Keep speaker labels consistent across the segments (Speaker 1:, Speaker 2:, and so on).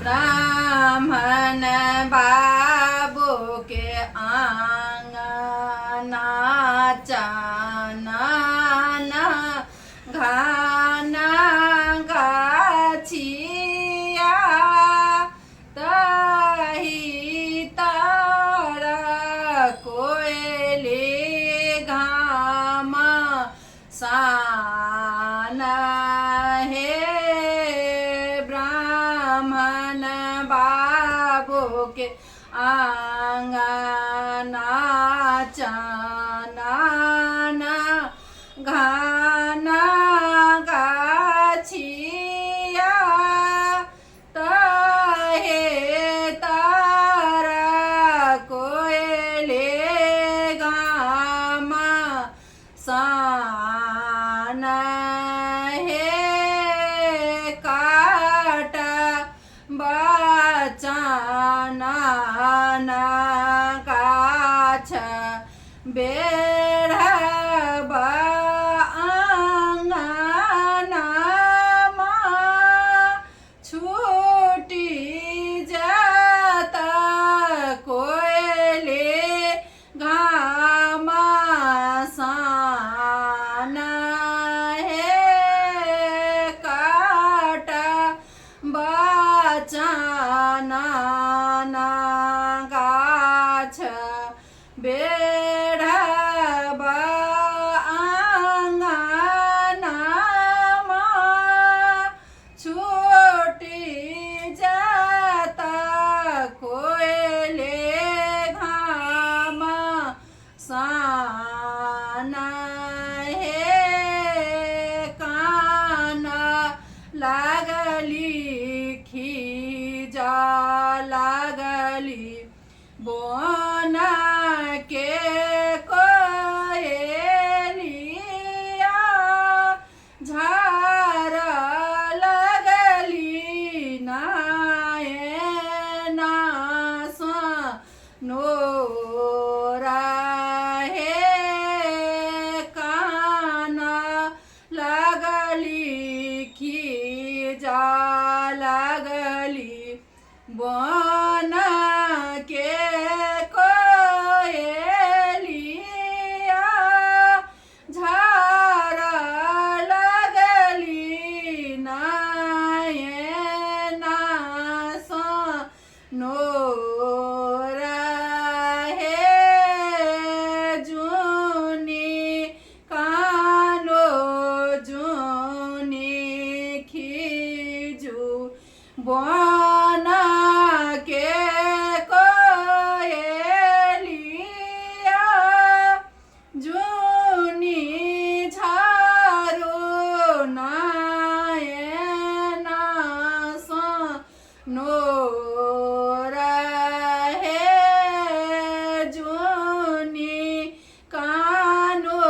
Speaker 1: ब्राह्मण बाबूके आङ्गना चानन घन गाछिया तही तर कोयली घाम सान हे ब्राह्मण बाबूके आङ्गना चानन घन गाछिया तहे तर कोयले गाम सान हे काट बचन गाछ बेढ़ब आङ्गनमा छुटि जात कोयले घाम सान हे काट बचन गाछ बेढ़ब आङ्गनमा छुटि जात कोयले घाम सान हे कान लागली खीजा लागली बोन के कोयलिया झार लगली नयना नोरा हे कान लागली खीजा लागली बन के कोयलिया झार लगली नयना नोरा हे जुनी कानो जुनी खिजु बन के कोयलिया जुनी झारू नयना नोरा हे जुनी कानो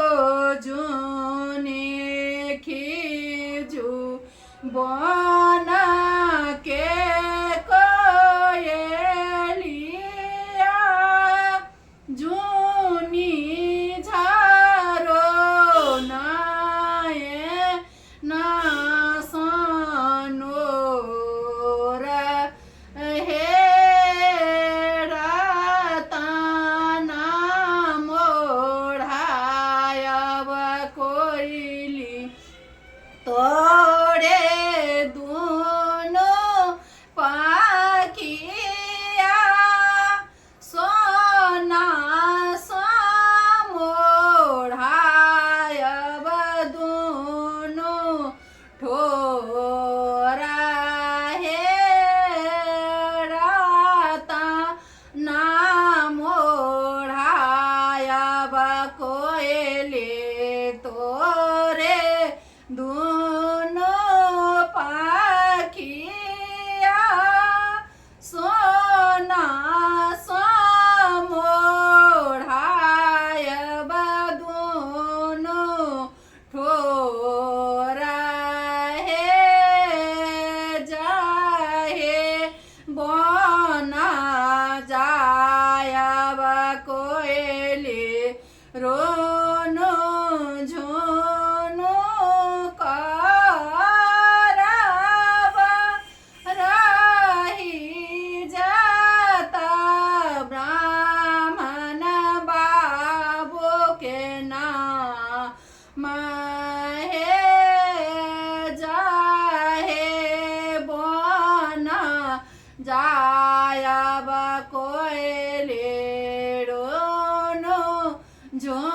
Speaker 1: जुनी खिजु बन के हे जाहे बन जायब कोयले रोनो झुनु।